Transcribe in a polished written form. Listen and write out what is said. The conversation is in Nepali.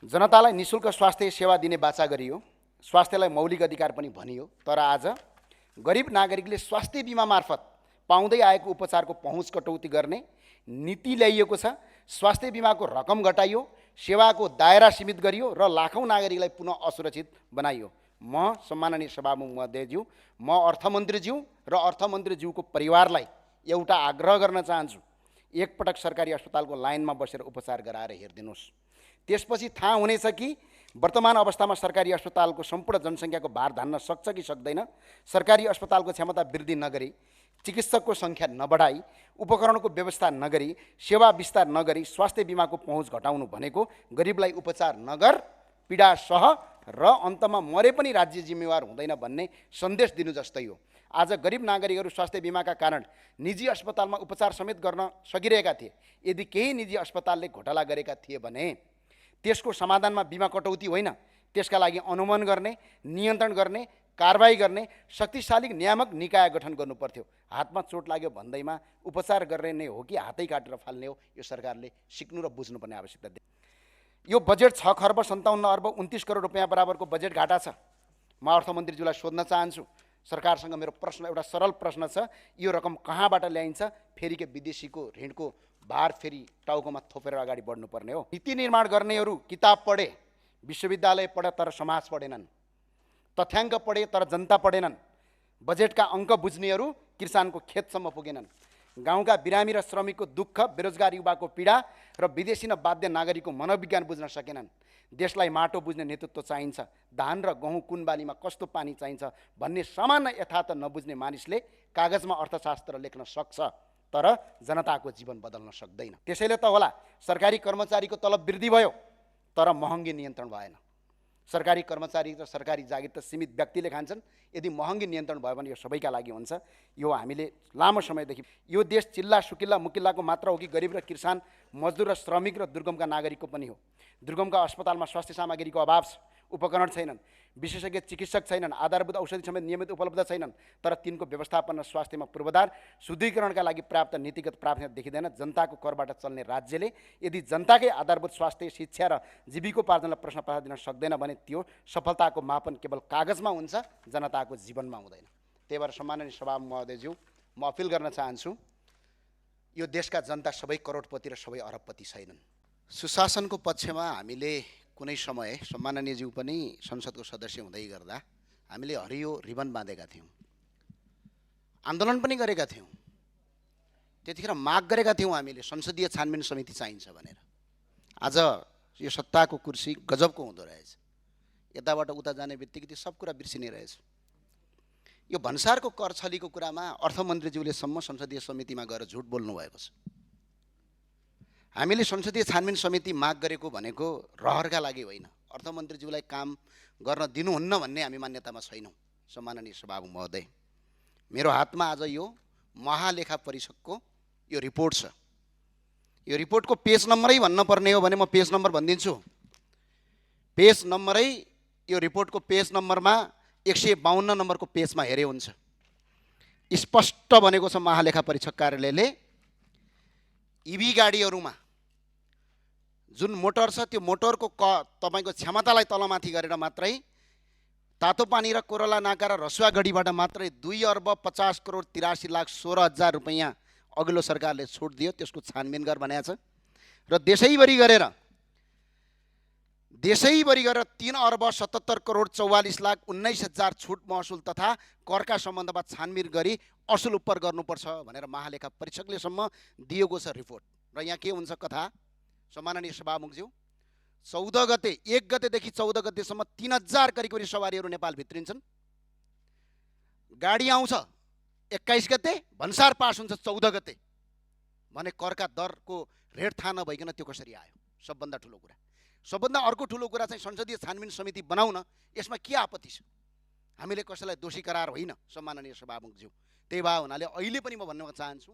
जनतालाई निःशुल्क स्वास्थ्य सेवा दिने बाचा गरियो, स्वास्थ्यलाई मौलिक अधिकार पनि भनियो। तर आज गरिब नागरिकले स्वास्थ्य बिमा मार्फत पाउँदै आएको उपचारको पहुँच कटौती गर्ने नीति ल्याइएको छ। स्वास्थ्य बिमाको रकम घटाइयो, सेवाको दायरा सीमित गरियो र लाखौँ नागरिकलाई पुनः असुरक्षित बनाइयो। म सम्माननीय सभामुख महोदयज्यू, म अर्थमन्त्रीज्यू र अर्थमन्त्रीज्यूको परिवारलाई एउटा आग्रह गर्न चाहन्छु, एकपटक सरकारी अस्पतालको लाइनमा बसेर उपचार गराएर हेरिदिनुहोस्। त्यसपछि थाहा हुनेछ कि वर्तमान अवस्थामा सरकारी अस्पतालको सम्पूर्ण जनसङ्ख्याको भार धान्न सक्छ कि सक्दैन। सरकारी अस्पतालको क्षमता वृद्धि नगरी, चिकित्सकको सङ्ख्या नबढाई, उपकरणको व्यवस्था नगरी, सेवा विस्तार नगरी स्वास्थ्य बिमाको पहुँच घटाउनु भनेको गरिबलाई उपचार नगर, पीडा सह र अन्तमा मरे पनि राज्य जिम्मेवार हुँदैन भन्ने सन्देश दिनु जस्तै हो। आज गरिब नागरिकहरू स्वास्थ्य बिमाका कारण निजी अस्पतालमा उपचार समेत गर्न सकिरहेका थिए। यदि केही निजी अस्पतालले घोटाला गरेका थिए भने त्यसको समाधानमा बिमा कटौती होइन, त्यसका लागि अनुमान गर्ने, नियन्त्रण गर्ने, कारबाही गर्ने शक्तिशाली नियामक निकाय गठन गर्नु पर्थ्यो। हातमा चोट लाग्यो भन्दैमा उपचार गर्ने नै हो कि हातै काटेर फाल्ने हो, यो सरकारले सिक्नु र बुझ्नुपर्ने आवश्यकता छ। यो बजेट 6 खर्ब 57 अर्ब 29 करोड रुपियाँ बराबरको बजेट घाटा छ। म अर्थमन्त्रीज्यूलाई सोध्न चाहन्छु, सरकारसँग मेरो प्रश्न एउटा सरल प्रश्न छ, यो रकम कहाँबाट ल्याइन्छ? फेरि के विदेशीको ऋणको भार फेरि टाउकोमा थोपेर अगाडि बढ्नुपर्ने हो? नीति निर्माण गर्नेहरू किताब पढे, विश्वविद्यालय पढे तर समाज पढेनन्, तथ्याङ्क पढे तर जनता पढेनन्, बजेटका अङ्क बुझ्नेहरू किसानको खेतसम्म पुगेनन्, गाउँका बिरामी र श्रमिकको दुःख, बेरोजगार युवाको पीडा र विदेशी न बाध्य नागरिकको मनोविज्ञान बुझ्न सकेनन्। देशलाई माटो बुझ्ने नेतृत्व चाहिन्छ, धान र गहुँ कुन बालीमा कस्तो पानी चाहिन्छ भन्ने सामान्य यथार्थ नबुझ्ने मानिसले कागजमा अर्थशास्त्र लेख्न सक्छ तर जनताको जीवन बदल्न सक्दैन। त्यसैले त होला सरकारी कर्मचारीको तलब वृद्धि भयो तर महँगी नियन्त्रण भएन। सरकारी कर्मचारी र सरकारी जागिर त सीमित व्यक्तिले खान्छन्, यदि महँगी नियन्त्रण भयो भने यो सबैका लागि हुन्छ। यो हामीले लामो समयदेखि, यो देश चिल्ला सुकिल्ला मुकिल्लाको मात्र हो कि गरिब र किसान, मजदुर र श्रमिक र दुर्गमका नागरिकको पनि हो। दुर्गमका अस्पतालमा स्वास्थ्य सामग्रीको अभाव छ, उपकरण छैनन्, विशेषज्ञ चिकित्सक छैनन्, आधारभूत औषधि समेत नियमित उपलब्ध छैनन्। तर तिनको व्यवस्थापन र स्वास्थ्यमा पूर्वाधार शुद्धिकरणका लागि पर्याप्त नीतिगत प्रावधान देखिँदैन। जनताको करबाट चल्ने राज्यले यदि जनताकै आधारभूत स्वास्थ्य, शिक्षा र जीविकोपार्जनलाई प्रश्न पार्न दिन सक्दैन भने त्यो सफलताको मापन केवल कागजमा हुन्छ, जनताको जीवनमा हुँदैन। त्यही भएर सम्माननीय सभामुख महोदयज्यू, म अपिल गर्न चाहन्छु, यो देशका जनता सबै करोडपति र सबै अरबपति छैनन्। सुशासनको पक्षमा हामीले कुनै समय सम्माननीयज्यू पनि संसदको सदस्य हुँदै गर्दा हामीले हरियो रिबन बाँधेका थियौँ, आन्दोलन पनि गरेका थियौँ। त्यतिखेर माग गरेका थियौँ हामीले संसदीय छानबिन समिति चाहिन्छ भनेर। आज यो सत्ताको कुर्सी गजबको हुँदो रहेछ, यताबाट उता जाने बित्तिकै त्यो सब कुरा बिर्सिने रहेछ। यो भन्सारको कर छलीको कुरामा अर्थमन्त्रीज्यूले सम्म संसदीय समितिमा गएर झुट बोल्नु भएको छ। हामीले संसदीय छानबिन समिति माग गरेको भनेको रहरका लागि होइन, अर्थमन्त्रीज्यूलाई काम गर्न दिनुहुन्न भन्ने हामी मान्यतामा छैनौँ। सम्माननीय सभामुख महोदय, मेरो हातमा आज यो महालेखा परिषदको यो रिपोर्ट छ। यो रिपोर्टको पेज नम्बरै भन्नुपर्ने हो भने म पेज नम्बर भनिदिन्छु। पेज नम्बरै, यो रिपोर्टको पेज नम्बरमा 152 नम्बरको पेजमा हेरे हुन्छ, स्पष्ट भनेको छ महालेखा परीक्षक कार्यालयले इभी गाडीहरूमा जुन मोटर छ त्यो मोटरको तपाईँको क्षमतालाई तलमाथि गरेर मात्रै तातो पानी र कोरला नाका र रसुवा गढीबाट मात्रै 2 अर्ब 50 करोड 83 लाख 16 हजार रुपैयाँ अघिल्लो सरकारले छुट दियो। त्यसको छानबिन गर भनेको छ र देशैभरि गरेर 3 अर्ब 77 करोड 44 लाख 19 हजार छुट महसुल तथा करका सम्बन्धमा छानबिन गरी असुल उपर गर्नुपर्छ भनेर महालेखा परीक्षकले सम्म दिएको छ रिपोर्ट। र यहाँ के हुन्छ कथा, सम्माननीय सभामुखज्यू, 14 गते 1 गतेदेखि 14 गतेसम्म 3000 करिब सवारीहरू नेपाल भित्रिन्छन्। गाडी आउँछ 21 गते, भन्सार पास हुन्छ 14 गते भने करका दरको रेट थाहा नभइकन त्यो कसरी आयो? सबभन्दा ठुलो कुरा। सबभन्दा अर्को ठुलो कुरा चाहिँ संसदीय छानबिन समिति बनाउन, यसमा के आपत्ति छ? हामीले कसैलाई दोषी करार होइन सम्माननीय सभामुखज्यू। त्यही भए हुनाले अहिले पनि म भन्न चाहन्छु,